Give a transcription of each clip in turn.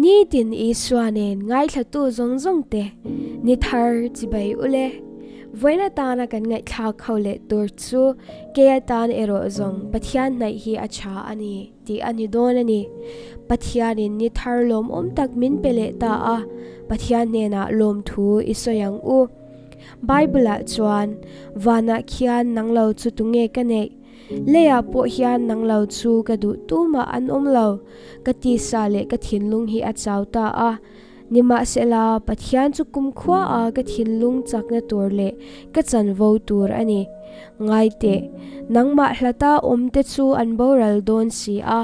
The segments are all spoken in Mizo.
Nitin Isua nen ngaithlatu zawng zawng te ni thar chibai ule. Vawiin atana kan ngaihthlak ho leh tur chu kei atan erawh zawng Pathian hnaih hi a tha a ni tih a ni dawn a ni. Pathianin ni thar lawmawm tak min pe leh ta a, Pathian hnenah lawmthu i sawi ang u. Bible-ah chuan, Vanah khian nang lo chu tunge ka neih? Leiah pawh hian nang lo chu ka duh tumah an awm lo, ka tisa leh ka thinlung hi a chau ta a. Nimahsela, Pathian chu kumkhua a ka thinlung chakna tur leh ka chanvo tur a ni. Ngai teh, nangmah hlata awmte chu an boral dawn si a,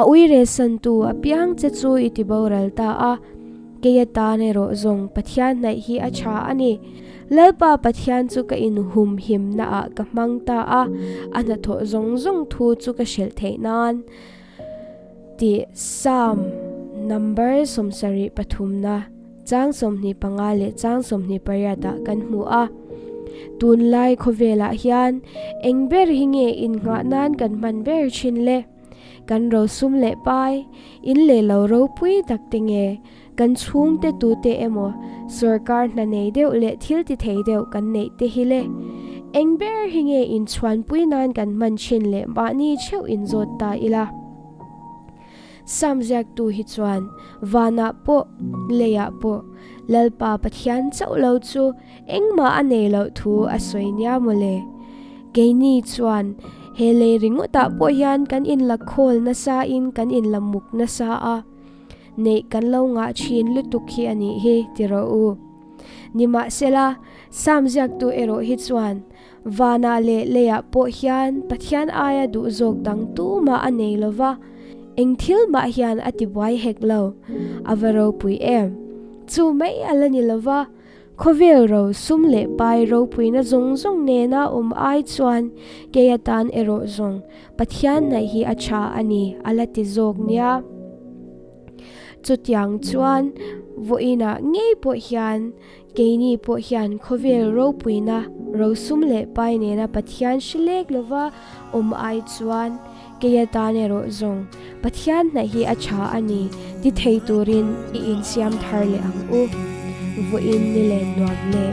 a uiresantu apiang che chu i ti boral ta a. Kei atan erawh zawng Pathian hnaih hi a tha a ni. Lalpa Pathian chu ka inhumhimnaah ka hmang ta a, a hnathawh zawng zawng thu chu ka hrilh theih nan. Tih Psalm number 73 na chang 25 leh chang 28 ah kan hmu a. Tunlai khawvelah hian eng ber hi nge innghah nan kan hman ber thin le? Kan rosum leh pai, in leh lo ropui tak te nge kan chhungte tute emaw sorkar hna nei deuh leh thil ti thei deuh kan neih te hi le? Eng ber hi nge inchhuanpui nan kan hman thin leh mahni theuh inzawt ta ila? Sam ziaktu hi chuan vanah pawh leiah pawh Lalpa Pathian chauh lo chu engmah a nei loh thu a sawi nia mawle. Keini chuan he lei ringawtah pawh hian kan inla khawl nasa in kan inla muk nasa a, neih kan lo ngah thin lutuk hi a nih hi ti rawh u. Nimahsela, Sam ziaktu erawh hi chuan Vanah leh leiah pawh hian Pathian aia duh zawk dang tumah a nei lo va, eng thil mah hian a ti buai hek lo. A va ropui em! Chu mai a la ni lo va, khawvel ro sum leh pai ropuina zawng zawng nena awm ai chuan kei atan erawh zawng Pathian hnaih hi a tha a ni a la ti zawk nia. Chutiang chuan vawiinah ngei pawh hian Keini pawh hian khawvel ropuina, rosum leh pai nena Pathian hre lek lova awm ai chuan kei atan erawh zawng Pathian hnaih hi a tha a ni ti thei turin i insiam thar leh ang u. Vawiin ni len nuam le.